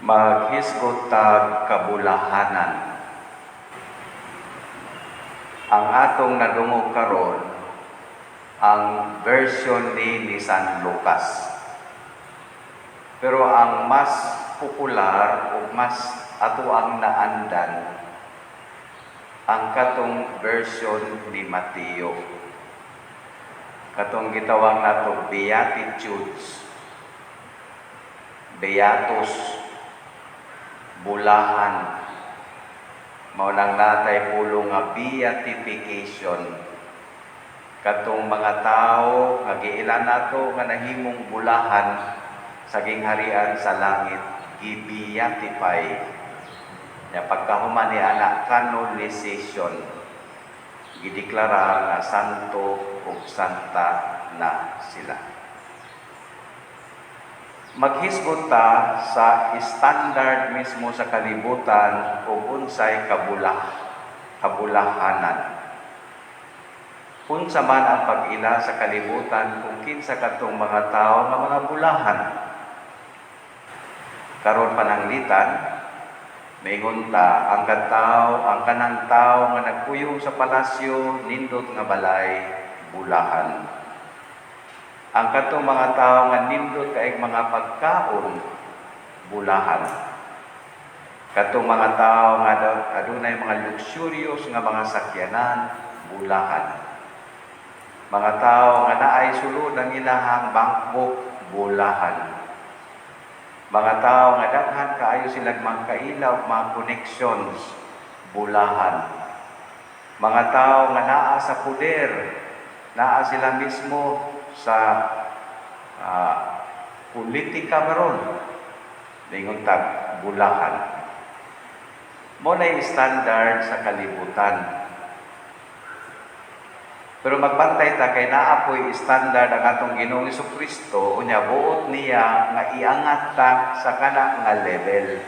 Maghisgot tag kabulahanan. Ang atong nadungog karon, ang version ni San Lucas. Pero ang mas popular o mas ato ang naandan, ang katong version ni Mateo. Katong gitawag nato Beatitudes. Beatus, bulahan. Mao nang natay pulong nga beatification. Katong mga tao nga giila nato nga nahimong bulahan sa gingharian sa langit, gi-beatify. Nya pagkahuman ni ana canonization, gideklarar nga santo ug santa na sila. Maghisgot ta sa standard mismo sa kalibutan ug unsay kabulahanan. Unsa man ang pag-ila sa kalibutan kung kinsa katong mga tawo nga mga bulahan? Karon pananglitan, maingon ta, ang kataw, ang kanang tawo nga nagpuyong sa palasyo, nindot nga balay, bulahan. Ang katong mga tawo nga nindot kay mga pagkaon, bulahan. Katong mga tawo nga adunay mga luxurious nga mga sakyanan, bulahan. Mga tawo nga naay sulod ang ilahang bankbook, bulahan. Mga tawo nga daghan kaayo silang mangkaila og mga connections, bulahan. Mga tawo nga naa sa poder, naa sila mismo sa politika maron, ningon tag bulahan. Mao na standard sa kalibutan. Pero magbantay ta kay naa po'y standard ang atong Ginoong Kristo, unya buot niya nga iangat ta sa kana nga level.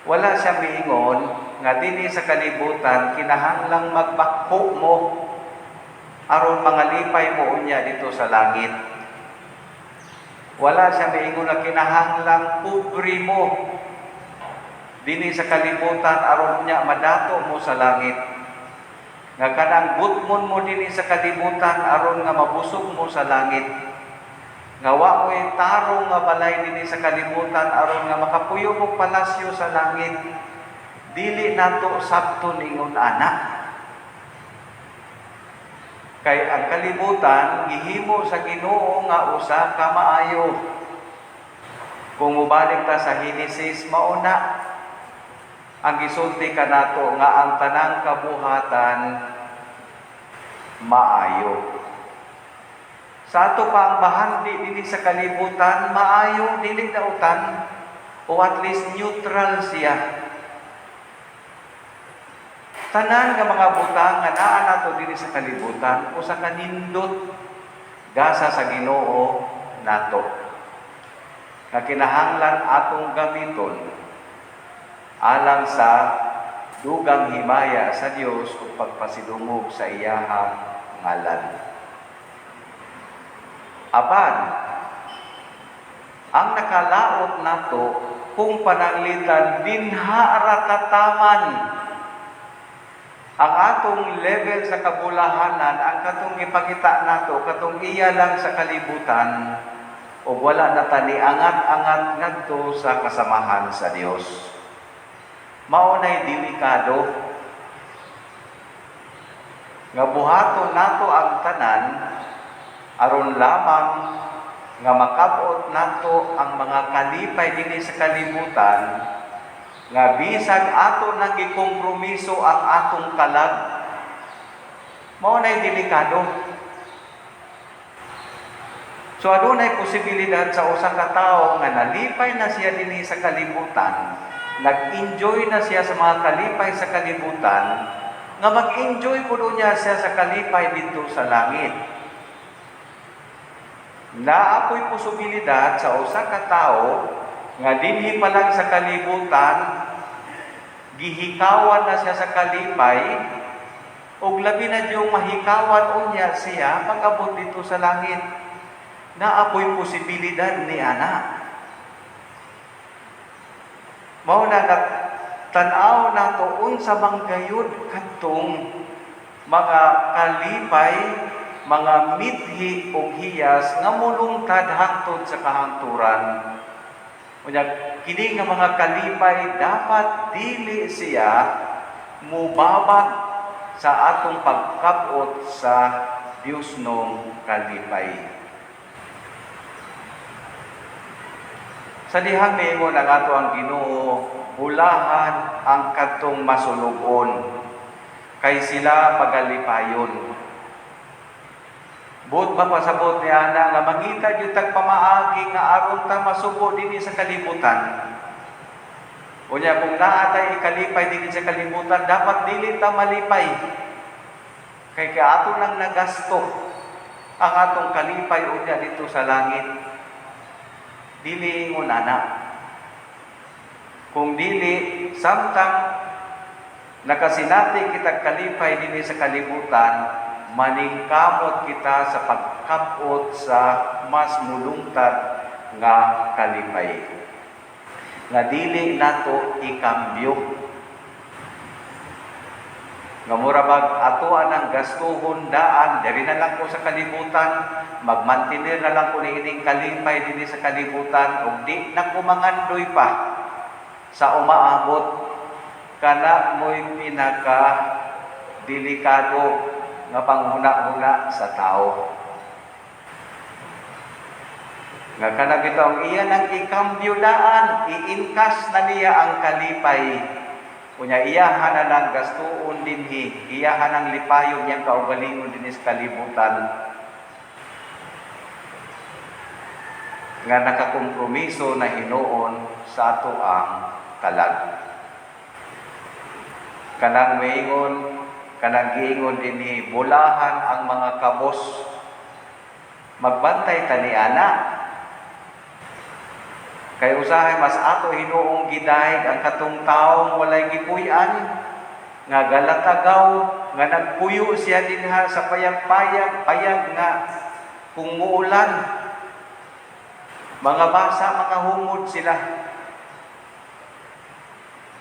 Wala siya miingon nga dinhi sa kalibutan kinahanglang magbakho mo aron mangalipay mo unya didto sa langit. Wala siya miingon nga kinahanglang pobre mo dinhi sa kalibutan aron unya madato mo sa langit. Nga kanang gutmon mo dinhi sa kalibutan aron nga mabusog mo sa langit. Nga wa mo'y tarong nga balay dinhi sa kalibutan aron nga makapuyo mo palasyo sa langit. Dili nato sabton ingon ana. Kay ang kalibutan gihimo sa Ginoo nga usa ka maayo. Kung mobalik ta sa Henesis, mao na ang gisulti kanato nga ang tanang kabuhatan maayo. Sa ato pa ang bahandi dinhi sa kalibutan, maayo, dili dautan, o at least neutral siya. Tanan nga mga butang nga naa nato dinhi sa kalibutan usa ka nindot gasa sa Ginoo nato. Nga kinahanglan atong gamiton alang sa dugang himaya sa Dios ug pagpasidungog sa iyahang ngalan. Apan ang nakalaot nato kung pananglitan dinha ra tataman ang atong level sa kabulahanan, ang katong ipakita nato, katong iya lang sa kalibutan, ug wala na ta niangat-angat ngadto sa kasamahan sa Dios. Mao nay delikado nga buhaton nato ang tanan aron lamang nga makabot nato ang mga kalipay dinhi sa kalibutan, nga bisag ato nang gikompromiso ang atong kalag. Mao nay delikado. So adunay posibilidad sa usa ka tawo nga nalipay na siya dinhi sa kalibutan, nag-enjoy na siya sa mga kalipay sa kalibutan, nga mag-enjoy pud niya siya sa kalipay didto sa langit. Naa po'y posibilidad sa usa ka tawo nga dinhi pa lang sa kalibutan, gihikawan na siya sa kalipay, ug labi na diyong mahikawan unya siya pag-abot didto sa langit. Naa po'y posibilidad ni ana. Mao na nga tan-aw nato unsa man gayud kadtong mga kalipay, mga mithi ug hiyas nga mulungtad hangtod sa kahangturan. Unya kini nga mga kalipay, dapat dili siya mubabag sa atong pagkabot sa Diosnong kalipay. Sa dihang miingon ang ato ang Ginoo, "Bulahan ang kadtong masulub-on, kay sila pagalipayon." Buot ba pasabot ni ana nga mangita gyud tag pamaagi nga aron ta masubo dinhi sa kalibutan? Unya kung naa tay ikalipay dinhi sa kalibutan, dapat dili ta malipay. Kay kay ato nang nagasto ang atong kalipay unya dito sa langit. Dili ingon ana. Kung dili, samtang nakasinati kita kalipay dinhi sa kalibutan, maningkamot kita sa pagkabot sa mas mulungtad nga kalipay nga dili nato ikambyo, nga mura bag ato anang gastuhon daan, diri na lang ko sa kalibutan, magmantener na lang ko niining kalipay dinhi sa kalibutan ug di na ko mangandoy pa sa umaabot. Kana mo'y pinaka delikado nga panghuna-huna sa tao, nga kana bitaw iya nang ikambyo daan, i-encash na niya ang kalipay. Unya iyahan na lang gastuon dinhi, iyahan ang lipayon niyang kaugalingon dinhi sa kalibutan, nga nakakompromiso na hinuon sa ato ang kalag. Kanang maingon, kanang giingon dinhi, "Bulahan ang mga kabos." Magbantay ta ni ana. Kay usahay mas ato hinuong gidahig ang katong taong walay gipuy-an, nga galatagaw, nga nagpuyo siya dinha sa payag-payag, payag nga kung muulan, mga basa, mga hungod sila.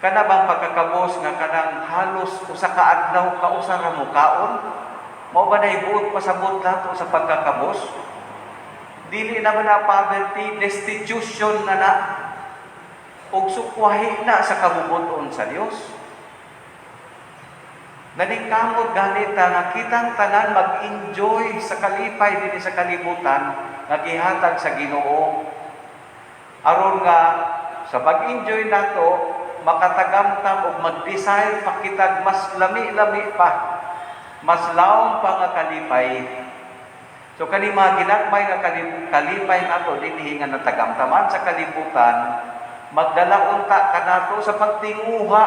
Kana bang pagkakabos nga kanang halos usa ka adlaw kausa ra mo kaon? Mao ba nay buot pasabot nato sa pagkakabos? Dili na ba na poverty, destitution na na. Ug sukwahi na sa kabubuton sa Dios. Naningkamot ganit ta nga kitang tanan mag-enjoy sa kalipay dinhi sa kalibutan nga gihatag sa Ginoo. Aron nga sa pag-enjoy nato, makatagamtam og mag-desire pa kitag mas lami-lami pa, mas lawom pa nga kalipay. So kani mga ginagmay nga kalipay nato dinhi nga natagamtaman sa kalibutan, magdala unta kanato sa pagtinguha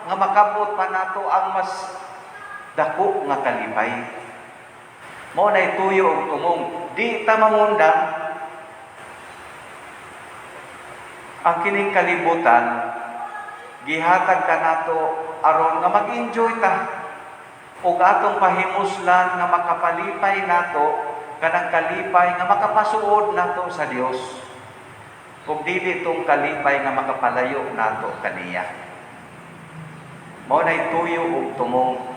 nga makabot pa nato ang mas dako nga kalipay. Mao nay tuyo og tumong, di ta mangundang. Ang kining kalibutan gihatag kanato aron nga mag-enjoy ta ug atong pahimuslan nga makapalipay nato kanang kalipay nga makapasuod nato sa Dios, ug dili tong kalipay nga makapalayo nato kaniya. Mao nay tuyo ug tumong.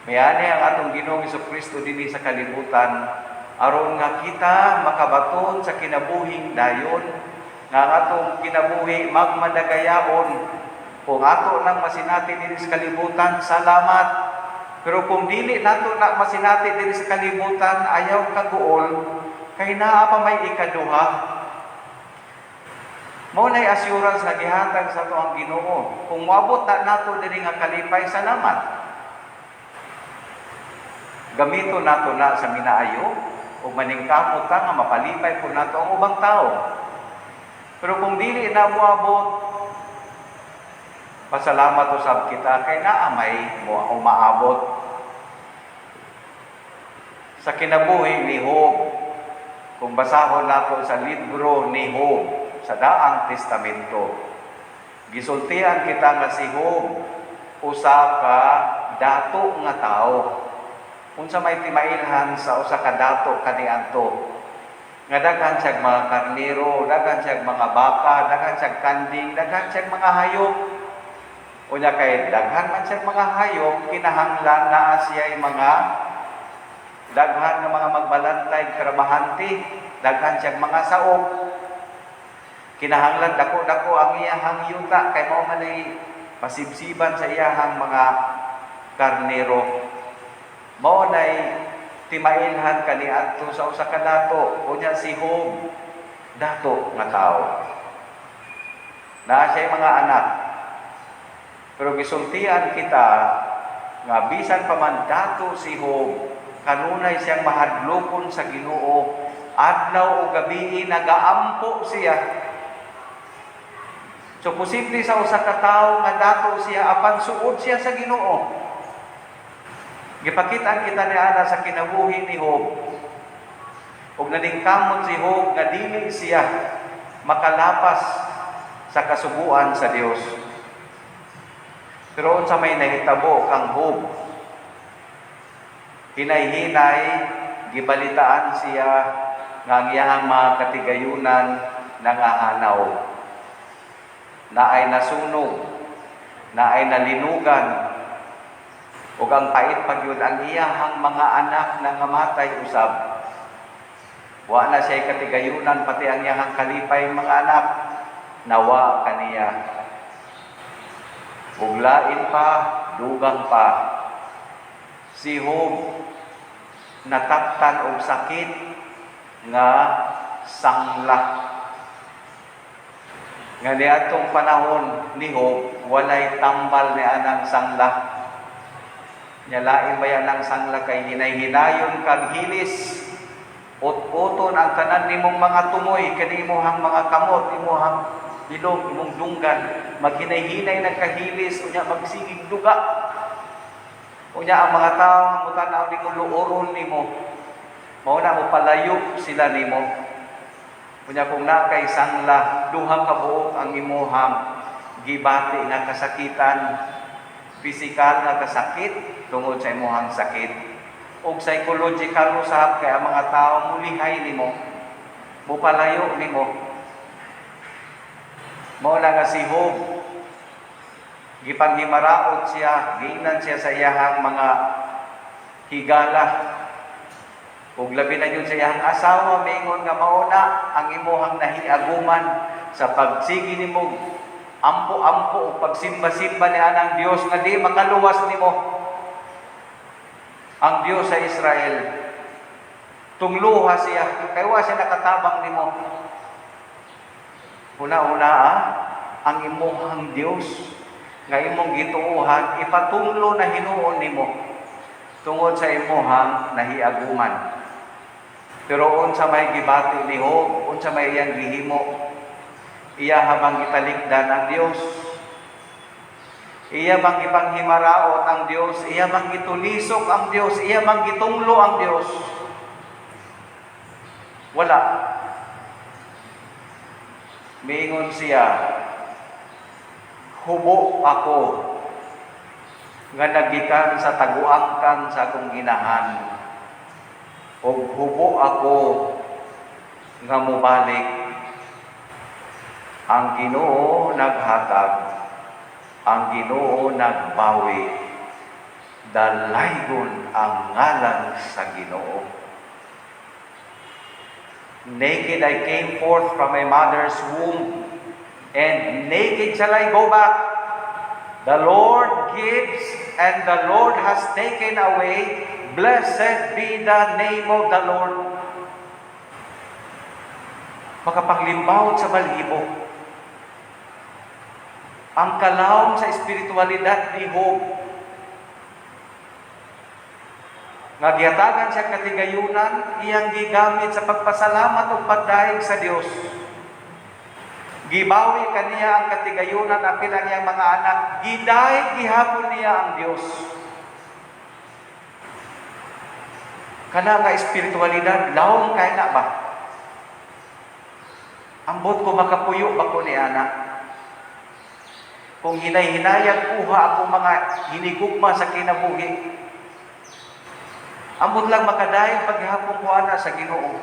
Mayani ang atong Ginoong Kristo dinhi sa kalibutan aron nga kita makabaton sa kinabuhing dayon, nga ang atong kinabuhi magmadagayaon. Kung ato nang masinati dinhi sa kalibutan, salamat. Pero kung dili nato na masinati dinhi sa kalibutan, ayaw kaguol, kay naa pa may ikaduha. Mao nay assurance nga gihatag sa ato ang Ginoo. Kung moabot na nato diri nga kalipay, salamat. Gamito nato na sa minaayo ug maningkamot ta nga mapalipay po nato ang ubang tao. Pero kung dili na moabot, pasalamat usab kita kay naa may mo umaabot. Sa kinabuhi ni Job, kung basahon nato sa libro ni Job sa Daang Testamento, gisultian kita nga si Job usa ka dato nga tawo. Unsa may timailhan sa usa ka dato kaniadto? Nga daghan siyang mga karnero, daghan siyang mga baka, daghan siyang kanding, daghan siyang mga hayop. Unya kay daghan man siyang mga hayop, kinahanglan naa siya'y mga daghan nga mga magbalantay, trabahante, daghan siyang mga saop. Kinahanglan dako-dako ang iyahang yuta kay mao man ay pasibsiban sa iyahang mga karnero. Mao nay timailhan kaniadto sa usa ka dato. Unya si Job, dato nga tao. Naa siya mga anak. Pero gisultian kita nga bisan pa man dato si Job, kanunay siyang mahadlokon sa Ginoo, adlaw o gabi nagaampo siya. So posible sa usa ka tawo nga dato siya apan suod siya sa Ginoo. Gipakitaan kita ni ana sa kinabuhi ni Job. Ug naningkamot si Job nga dili siya makalapas sa kasuguan sa Dios. Pero unsa may nahitabo kang Job? Hinay-hinay gibalitaan siya nga ang iyahang mga katigayunan nangahanaw. Naay nasunog, naay nalinugan, ug ang pait pa gyud, ang iyahang mga anak nangamatay usab. Wa na siya katigayunan, pati ang iyahang kalipay mga anak nawa kaniya. Ug lain pa, dugang pa. Si Job nataptan og sakit nga sangla. Nga niadtong panahon ni Job, walay tambal ni anang sangla. Nya lain ba yan ang sangla kay hinay-hinayon kag hilis. Ut-uton ang tanan nimong mga tumoy, kani imuhang mga kamot, imuhang bilog, imong dunggan, maghinay-hinay nagkahilis, unya magsigig duga. Unya ang mga tao nga mutanaw nimo, luoron nimo. Mao na mo palayo sila nimo. Unya kung naa kay sangla, duha ka buok ang imuhang gibati nga kasakitan, physical nga kasakit tungod sa imuhang sakit, ug psychological usab kay ang mga tao mulihay nimo, mupalayo nimo. Mao na nga si Job, gipanghimaraot siya, giingnan siya sa iyahang mga higala. Ug labi na yun sa iyahang asawa, mingon nga mao na ang imuhang nahiaguman sa pagsigi nimo ampo-ampo o pagsimba-simba ni anang Dios nga di makaluwas nimo, ang Dios sa Israel. Tungluha siya kay wa siya nakatabang nimo. Una-una, ang imuhang Dios nga imong gituohan, ipatunglo na hinuon nimo tungod sa imuhang nahiaguman. Pero unsa may gibati ni Job? Unsa may iyang gihimo? Iya bang gitalikdan ang Dios? Iya bang gipanghimaraot ang Dios? Iya bang gitulisok ang Dios? Iya bang gitunglo ang Dios? Wala. Miingon siya, "Hubo ako nga nagikan sa taguangkan sa akong ginahan. Ug hubo ako nga mobalik. Ang Ginoo naghatag, ang Ginoo nagbawi. Dalaygon ang ngalan sa Ginoo." "Naked I came forth from my mother's womb, and naked shall I go back. The Lord gives, and the Lord has taken away. Blessed be the name of the Lord." Makapanglimbawot sa balhibo ang kalawom sa espiritualidad ni Job. Nga gihatagan siya katigayunan, iyang gigamit sa pagpasalamat ug pagdayeg sa Dios. Gibawi kaniya ang katigayunan apil ang iyang mga anak, gidayeg gihapon niya ang Dios. Kana nga espiritualidad, lawom kay na ba? Ambot ko makapuyo ba ko ni ana? Kung hinay-hinayang kuha ako mga hinigugma sa kinabuhi, ambot lang makadayeg paghapon ko ana sa Ginoo.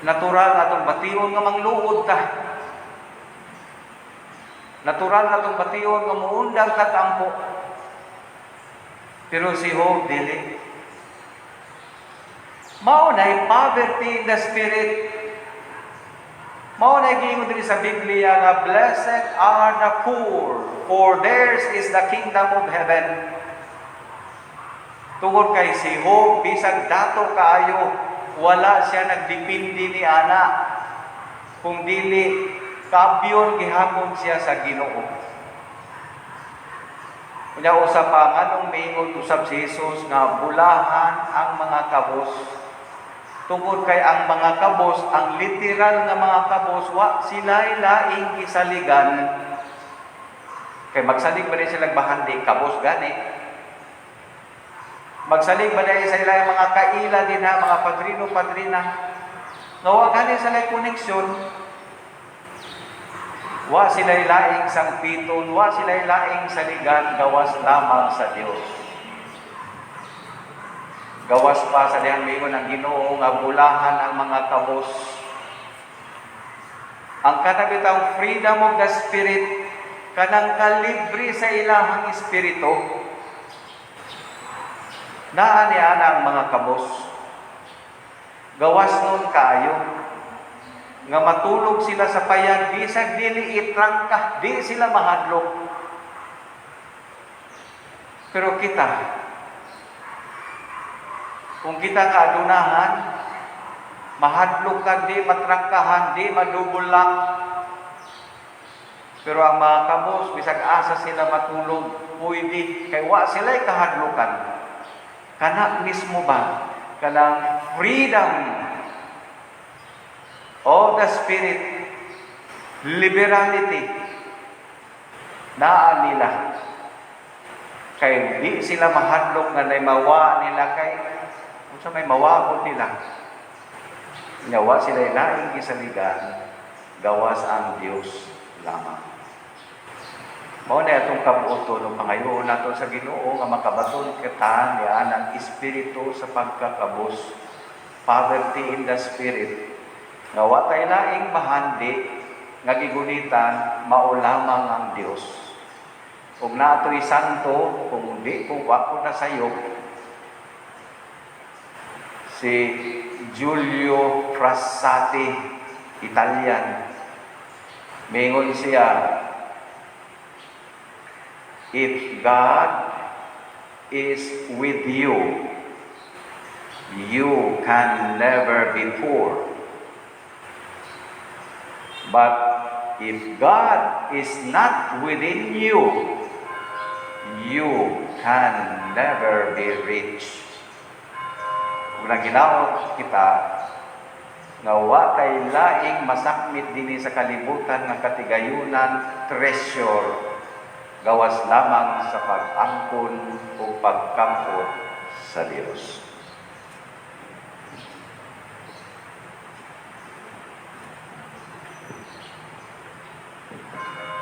Natural atong bation nga mangluod ta. Natural atong bation nga muundang tag ampo. Pero si Job, dili. Mao na poverty in the spirit. Mao na giingon diri sa Biblia nga "Blessed are the poor, for theirs is the kingdom of heaven." Tungod kay si Job, bisag dato kaayo, wala siya nagdepende ni ana. Kung dili, kaabyon gihapon siya sa Ginoo. Unya usa pa, nganong miingon usab si Jesus nga bulahan ang mga kabos? Tungod kay ang mga kabos, ang literal nga mga kabos, wa sila laing gisaligan. Kay magsalig ba sila bahandi, kabos gani. Magsalig ba dahil sa ilang mga kaila din ha, mga padrino, padrina. Nga wa gani sila koneksyon. Wa sila laing sangpiton, wa sila laing saligan, gawas lamang sa Dios. Gawas pa sa dihang miingon ang Ginoo nga bulahan ang mga kabos. Ang kanang freedom of the spirit, kanang kalibre sa ilahang espiritu, naa ni ana ang mga kabos. Gawas nun kaayo nga matulog sila sa payag bisag dili itrangka, di sila mahadlok. Pero kita, kung kita kaadunahan, mahadlok ka, di matrangkahan, di madubulak. Pero ang mga kabos, bisag asa sila matulog, pwede, kay wa sila kahadlokan. Kana mismo ba, kanang freedom of the spirit, liberality, naa nila. Kay di sila mahadlok nga nay mawa nila, kay unsa may mawakot nila. Nya wa sila laing gisaligan gawas ang Dios lamang. Mao na atong kabuoton no pangayoon nato sa Ginoo nga makabaton kita ni anang espiritu sa pagkakabos, poverty in the spirit, nga wa tay laing bahandi nga gigunitan, mao lamang ang Dios. Ug naatoy santo, kung di ko wa ko nasayop, si Giulio Frassati, Italian. Mingon siya, "If God is with you, you can never be poor. But if God is not within you, you can never be rich." Kung naginaot kita, nga wa tay laing masakmit dinhi sa kalibutan nga katigayunan, treasure, gawas lamang sa pag-angkon o pagkampot sa Dios.